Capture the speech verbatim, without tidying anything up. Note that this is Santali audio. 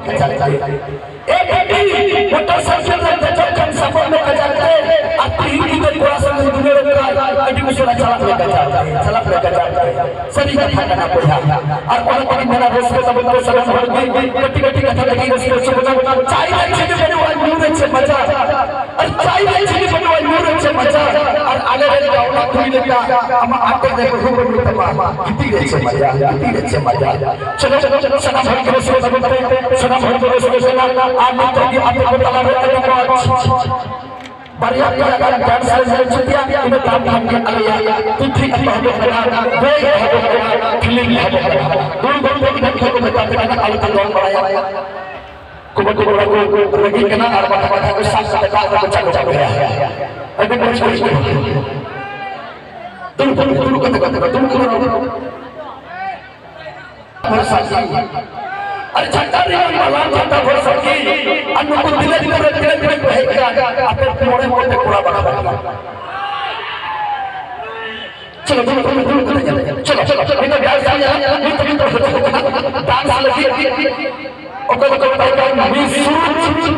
ᱮ ᱵᱤᱴᱤ, ᱢᱚᱴᱚᱨ ᱥᱟᱭᱠᱮᱞ ᱨᱮ ᱫᱮᱡᱚᱜ ᱠᱷᱟᱱ ᱥᱟᱵᱚᱜ ᱢᱮ ᱠᱟᱡᱟᱠ ᱛᱮ, ᱟᱨ ᱛᱤᱦᱤᱧ ᱧᱤᱫᱟᱹ ᱠᱚᱲᱟ ᱥᱟᱶ ᱫᱩᱞᱟᱹᱲ ᱠᱷᱟᱱ ᱟᱹᱰᱤ ᱩᱥᱟᱹᱨᱟ ᱪᱟᱞᱟᱜ ᱢᱮ ᱠᱟᱡᱟᱠ ᱛᱮ, ᱪᱟᱞᱟᱜ ᱢᱮ ᱠᱟᱡᱟᱠ ᱛᱮ᱾ ᱥᱟᱹᱨᱤ ᱠᱟᱛᱷᱟ ᱠᱟᱱᱟ ᱵᱚᱭᱦᱟ᱾ ᱟᱨ ᱚᱱᱟ ᱛᱮᱜᱮ ᱢᱮᱱᱟ, ᱨᱟᱹᱥᱠᱟᱹ ᱛᱟᱵᱚᱱ ᱠᱚ ᱥᱟᱱᱟᱢ ᱦᱚᱲ ᱜᱮ, ᱠᱟᱹᱴᱤᱡ ᱠᱟᱹᱴᱤᱡ ᱠᱟᱛᱷᱟ ᱛᱮᱜᱮ ᱨᱟᱹᱥᱠᱟᱹ ᱦᱚᱪᱚ ᱵᱚᱱᱟ᱾ ᱪᱟᱭ ᱨᱮ ᱪᱤᱱᱤ ᱵᱟᱹᱱᱩᱜᱼᱟ, ᱧᱩ ᱨᱮ ᱪᱮᱫ ᱢᱟᱡᱟ? ᱟᱨ ᱪᱟᱭ ᱨᱮ ᱪᱤᱱᱤ ᱵᱟᱹᱱᱩᱜᱼᱟ, ᱧᱩ ᱨᱮ ᱪᱮᱫ ᱢᱟᱡᱟ? ᱟᱨ ᱟᱞᱮ ᱨᱮᱱ ᱜᱟᱶᱛᱟ ᱠᱩᱲᱤ ᱞᱮᱠᱟ ᱟᱢᱟᱜ ᱟᱴᱮᱫ ᱨᱮ ᱵᱟᱹᱦᱩ ᱵᱟᱹᱱᱩᱜ ᱛᱟᱢᱟ, ᱜᱤᱛᱤᱡ ᱨᱮ ᱪᱮᱫ ᱢᱟᱡᱟ? ᱜᱤᱛᱤᱡ ᱨᱮ ᱪᱮᱫ ᱢᱟᱡᱟ? ᱪᱚᱞᱚ, ᱪᱚᱞᱚ, ᱪᱚᱞᱚ, ᱥᱟᱱᱟᱢ ᱦᱚᱲ ᱜᱮ ᱨᱟᱹᱥᱠᱟᱹ ᱛᱟᱵᱚᱱ ᱯᱮ, ᱥᱟᱱᱟᱢ ᱦᱚᱲ ᱜᱮ ᱨᱟᱹᱥᱠᱟᱹ ᱥᱟᱱᱟ᱾ ᱟᱨ ᱱᱤᱛᱚᱜ ᱜᱮ ᱟᱯᱮ ᱠᱚ ᱛᱟᱞᱟ ᱨᱮ ᱟᱹᱰᱤ ᱢᱚᱡᱽ ᱵᱟᱨᱭᱟ ᱯᱮᱭᱟ ᱜᱟᱱ ᱰᱟᱱᱥ ᱞᱮ ᱧᱮᱞ ᱦᱚᱪᱚ ᱯᱮᱭᱟ, ᱤᱱᱟᱹ ᱛᱟᱭᱚᱢ ᱠᱷᱟᱱ ᱜᱮ ᱟᱞᱮᱭᱟᱜ ᱯᱩᱛᱷᱤ ᱮᱛᱚᱦᱚᱵᱚᱜ ᱠᱟᱱᱟ, ᱵᱳᱭ ᱮᱦᱚᱵᱚᱜ ᱠᱟᱱᱟ, ᱯᱷᱤᱞᱢ ᱮᱦᱚᱵᱚᱜ ᱠᱟᱱᱟ᱾ ᱫᱩᱲᱩᱵ ᱫᱩᱲᱩᱵ ᱛᱮ ᱤᱱᱟᱹ ᱠᱷᱟᱱ ᱠᱚ ᱢᱮᱛᱟ ᱯᱮ ᱠᱟᱱᱟ, ᱟᱞᱚ ᱯᱮ ᱫᱚᱱ ᱵᱟᱲᱟᱭᱟ᱾ ᱠᱩᱢᱟᱹᱝ ᱠᱚ ᱠᱚᱲᱟ ᱠᱚ ᱨᱟᱹᱜᱤᱜ ᱠᱟᱱᱟ ᱟᱨ ᱵᱟᱦᱟ ᱵᱟᱦᱟ ᱠᱚ ᱥᱟᱵ ᱠᱟᱛᱮ ᱫᱟᱜ ᱨᱮᱠᱚ ᱪᱟᱰᱚ ᱠᱟᱜ ᱯᱮᱭᱟ᱾ ᱟᱹᱰᱤ ᱢᱚᱡᱽ ᱠᱚ ᱟᱹᱭᱠᱟᱹᱣᱟ᱾ ᱫᱩᱲᱩᱵ, ᱫᱩᱲᱩᱵ, ᱫᱩᱲᱩᱵ ᱠᱟᱛᱮ, ᱠᱟᱛᱮ, ᱫᱩᱲᱩᱵ ᱠᱟᱛᱮ ᱨᱚᱲ᱾ ᱵᱷᱚᱨᱥᱟ ᱜᱮ᱾ ᱟᱨ ᱡᱷᱟᱴᱟ ᱨᱮᱭᱟᱜ ᱢᱟᱞᱟ ᱡᱷᱟᱴᱟ ᱵᱷᱚᱨᱥᱟ ᱜᱮ᱾ ᱟᱨ ᱱᱩᱠᱩ ᱛᱤᱱᱟᱹᱜ ᱫᱤᱱ ᱨᱮ ᱛᱤᱱᱟᱹᱜ ᱫᱤᱱ ᱠᱚ ᱦᱮᱡ ᱠᱟᱱ, ᱟᱯᱮ ᱢᱚᱬᱮ ᱢᱚᱬᱮ ᱠᱚᱲᱟ ᱵᱟᱠᱷᱨᱟ ᱜᱮ᱾ ᱪᱚᱞᱚ, ᱫᱩᱲᱩᱵ, ᱫᱩᱲᱩᱵ, ᱫᱩᱲᱩᱵ ᱠᱟᱛᱮ ᱧᱮᱞ ᱯᱮ᱾ ᱪᱚᱞᱚ, ᱪᱚᱞᱚ, ᱱᱤᱛᱚᱜ ᱰᱟᱱᱥ ᱧᱮᱞᱟ, ᱱᱤᱛᱚᱜ, ᱱᱤᱛᱚᱜ, ᱰᱟᱱᱥ ᱞᱟᱹᱜᱤᱫ᱾ ᱚᱠᱚᱭ ᱫᱚᱠᱚ ᱢᱮᱛᱟᱭ ᱠᱟᱱ ᱢᱤᱥ ᱥᱩᱨᱩᱡᱽ᱾